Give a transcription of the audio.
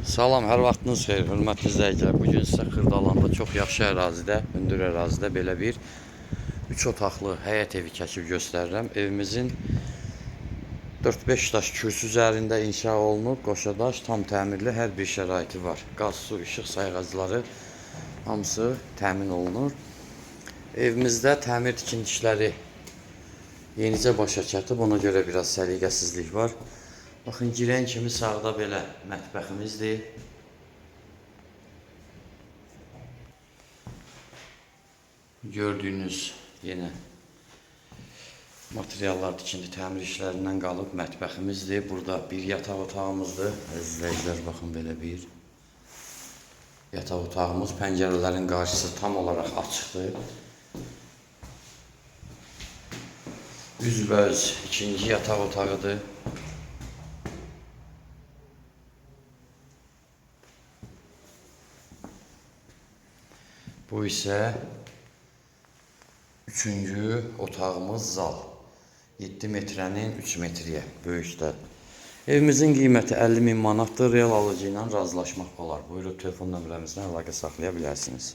Salam, hər vaxtınız xeyir, hörmətli izləyicilər. Bu gün sizə Xırdalanda çox yaxşı ərazidə, hündür ərazidə belə bir 3 otaqlı həyət evi çəkib göstərirəm. Evimizin 4-5 daş kürsü üzərində inşa olunub, qoşa daş, tam təmirli hər bir şəraiti var. Qaz, su, işıq sayğacları hamısı təmin olunur. Evimizdə təmir tikinti işləri yenicə başa çatıb, ona görə biraz səliqəsizlik var. Baxın, girən kimi sağda belə mətbəximizdir. Gördüyünüz yenə materiallar tikinti təmir işlərindən qalıb mətbəximizdir. Burada bir yataq otağımızdır. Əziz izləyicilər, baxın belə bir yataq otağımız. Pəncərələrin qarşısı tam olaraq açıqdır. Üzbəüz ikinci yataq otağıdır. Bu isə üçüncü otağımız zal. 7 metrənin 3 metriyə böyükdə. Evimizin qiyməti 50 min manatdır. Real alıcı ilə razılaşmaq olar. Buyurub telefon nömrəmizdən əlaqə saxlaya bilərsiniz.